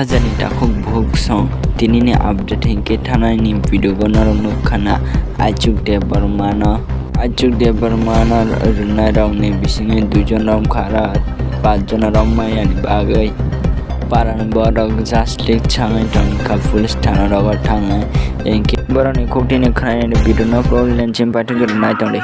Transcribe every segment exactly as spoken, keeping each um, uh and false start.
Hajani takhuk bukhuk song, tinini update hinkhe thanani video bo norok nukha na, Achuk Debbarma no, Achuk Debbarma no rwnai rok ni bisingo duijon romkha aro pachjon romma yani bagwi parani borok justice sangwi tongkha police thana rogo thangwi, hinkhe borokni khuktini khwnani video no problem chin paithak rwnai tongdi.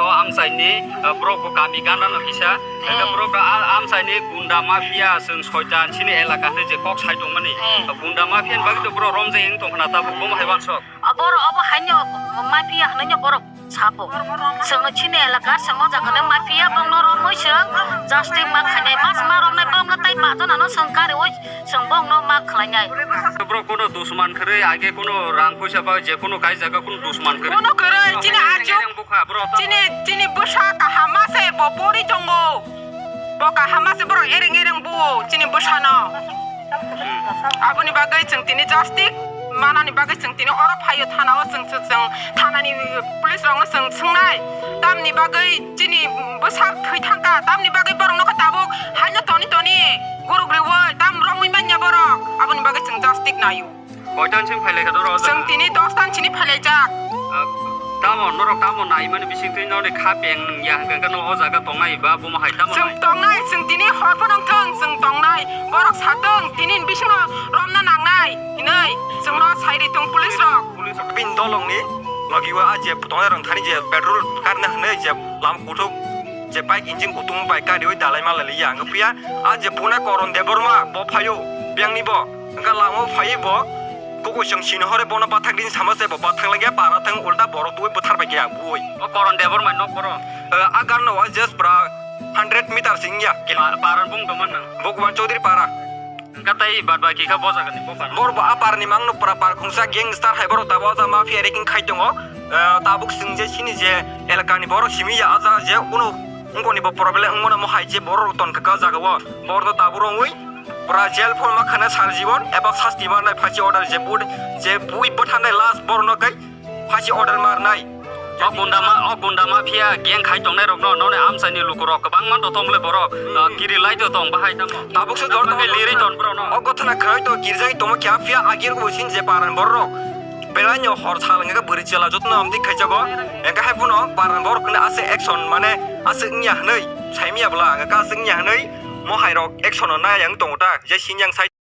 O amchaini, uh, borok bo kami gana no kisa. Ega borok a-, amchaini gunda mafia, chwng soitan, chini elaka tei je kok sai tongmani. Hmm. Gunda mafia ni bagwi to borok romjak wng tongkhna tabuk, bomo hai wansok. Borok obo haino mafia hwnwi borok sapo. Chwng chini elaka, chwng o jaga le mafia, bongno romwi chwng justice ma khainai, mas ma romnai, bongno tai pachano chwng kariwi. Chwng bongno ma khlainai. Borok kono dusman kwrwi, age kono rang puisa ba je kono kai jaga kono dusman kwrwi. Kono kwrwi, chini achuk, chini, chini bwsa kaham ma se bo pori tongo. Bo kaham ma se borok ereng ereng buo chini bwsano. Aboni bagwi chwng tini justice manani bagwi chwng tini oro phaio thana o chwng, chwng, chwng thanani police rokno chwng swngnai. Tamni bagwi chini bwsa thwi thangkha, tamni bagwi borokno khe tabuk haino toni toni guruk riwi tam romwi manya borok, aboni bagwi chwng justice naio. Koitan sing phailai kha norok o jaga? Chwng tini dos tan sini phailaijak. Ah, tamo norok tamo naimani bising twi norok kha peng ya hwnkhe no o jaga tongnai ba bomo hai tamo nai? Chwng tongnai, chwng tini hor phano wngthong, chwng tongnai. Borok satong tini bisingo romna nangnai hinwi chwngno sairi tong police rok. Police rok. Bini dolongni logi o a je tongnai rok thani je petrol karna hwnwi je lama kuthuk je bike engine kutung bai kariwi dalai malai ya wngwi phiya. A je buna Koron Debbarma bo phaio biyangni bo wngkha lama o phaiwi bo kuku chwng sini hore bono bathak din sama se bo bathak lagya para thang ulta borok twi bwthar bai khe bui. O Koron Debbarma nok boro. Eh, a gan no just pra hundred meter sing ya. Pa-, paran bung doman nang. Bhagwan Chaudhary para. Wngkha tei bad baki kha bo jaga ni bopha. Bor bo a par ni mang nuk pra par khungsa gangster hai borok tabuk o jaga mafia raking khai tongo. Eh, tabuk chwng je sini je elaka ni borok simi ya a jaga je kunu wngkoni bo problem wngmano mo hai je borok rok ton kha o jaga o. Bor do tabuk rongwi pura jail phone ma khana sar jibon eba sasti ma nai phachi order je bud je bui bwthanai last borok no kai. Phachi order ma rwnai. O gunda ma, o gunda mafia gang khai tongnai rokno, noni amchaini lukurok kwbangma do tong le borok, ah, kiri lai do tong bahai tamo. Tabuk se jor tamo. Liri ton borokno. O gothana khwlai to girjai tomo kya phiya agir bo sin je paran borok. Belai no hor sal nge bwrwi chela jotno amdi khaichago. Engka hai phano paran borok kne ase action mane ase wngya hwnwi saimya bwla engka ase wngya hwnwi mo hai rok action no nai ang tongo ta je sin yang sai.